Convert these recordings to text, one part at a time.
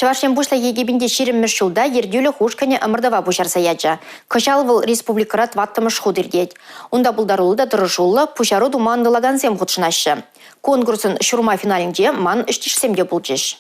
Чӑваш Ен Пуҫлӑхӗ 2020-мӗш ҫулта ертӳлӗх ушкӑнӗ ӑмӑртӑва пуҫарса ячӗ. Кӑҫал вӑл республикӑра тӑваттӑмӗш хут иртет. Унта пултаруллӑ та тӑрӑшуллӑ, пуҫару тума ӑнтӑлакансем хутшӑнаҫҫӗ. Конкурсӑн ҫурма финалӗнче ман ӗҫтешсем те пулчӗҫ.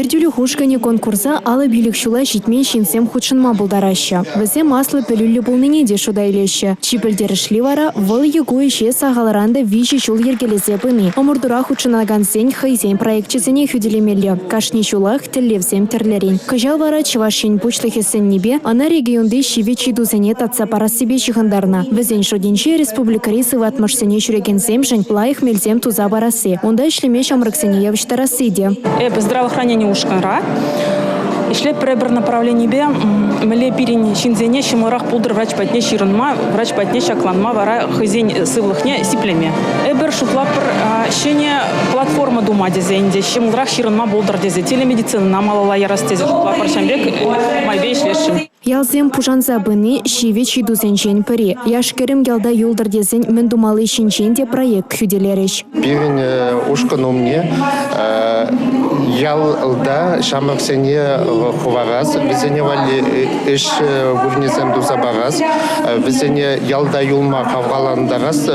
Ертӳлӗх ушкӑнӗ конкурса 55 ҫула ҫитмен ҫынсем хутшӑнма пултараҫҫӗ. Вӗсем аслӑ пӗлӳллӗ пулнине те шута илеҫҫӗ. Чи пӗлтерӗшли вара – вӑл е ку ӗҫе сахалран та виҫӗ ҫул йӗркелесе пыни. Ӑмӑртура хутшӑнакансен хӑйсен проекчӗсене хӳтӗлемелле. Кашни ҫулах тӗллевсем тӗрлӗрен. Кӑҫал вара Чӑваш Ен Пуҫлӑхӗ сӗннипе ӑна регионти ҫивӗч ыйтусене татса парассипе ҫыхӑнтарнӑ. Вӗсен шутӗнче республикӑри сыватмӑшсене ҫӳрекенсемшӗн лайӑх мелсем туса парасси, унта ӗҫлеме ҫамрӑксене явӑҫтарасси те. Эпӗ здравоохранени ушкӑнра ӗҫлеп пӗр направленипе мӗнле пирӗн ҫынсене ҫӑмӑлрах пултӑр врач патне ҫырӑнма, врач патне ҫакланма вара хӑйсен сывлӑхне сиплеме. Эпир шутлатпӑр ҫӗнӗ платформа тума тесе ӗнтӗ ҫӑмӑлрах ҫырӑнма пултӑр тесе телемедицинӑна малалла ярас тесе шутлатпӑр ҫавӑн пек майпа ӗҫлесшӗн. Ялсем пушанса пыни ҫивӗч ыйтусенчен пӗри. Яш-кӗрӗм ялта юлтӑр тесен мӗн тумалли ҫинчен те проект хӳтӗлерӗҫ. Пирӗн ушкӑн умне ялта ҫамрӑксене хӑварас, вӗсене валли ӗҫ вырӑнӗсем туса парас, вӗсене ялта юлма хавхалантарас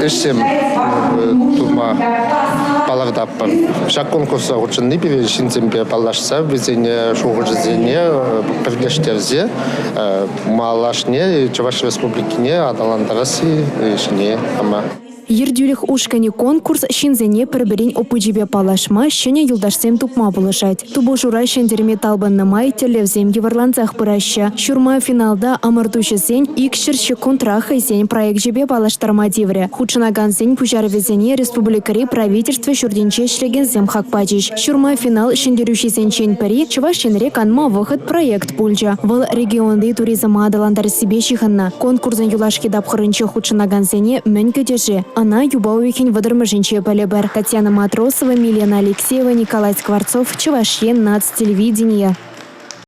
ӗҫсем тума палӑртатпӑр. Ҫак конкурса хутшӑнни пире ҫынсемпе паллашса вӗсене шухӑшӗсене пӗрлештерсе малашне Чӑваш Республикине аталантарасси ҫине тӑма. Ертӳлӗх ушкӑнӗ конкурс ҫынсене пӗр-пӗрин опычӗпе паллашма, ҫӗнӗ юлташсем тупма пулӑшать. Тупӑшура ҫӗнтерме талпӑннӑ май тӗллевсем йывӑрлансах пыраҫҫӗ. Ҫурма финалта ӑмӑртуҫӑсен 200 ҫеккунтра хӑйсен проекчӗпе паллаштарма тиврӗ. Хутшӑнакансен пуҫарӑвӗсене республикӑри Правительство ҫуртӗнче ӗҫлекенсем хак пачӗҫ. Ҫурма финал ҫӗнтерӳҫисенчен пӗри Чӑваш Енре канма вӑхӑт проект пулчӗ. Вӑл регионти туризма аталантарассипе ҫыхӑннӑ. Конкурсӑн юлашки тапхӑрӗнче хутшӑнакансене мӗн кӗтӗ-ши? Ӑна юпа уйӑхӗн вӑтӑрмӗшӗнче пӗлӗпӗр. Татьяна Матросова, Милена Алексеева, Николай Скворцов, Чӑваш Ен наци телевиденийӗ.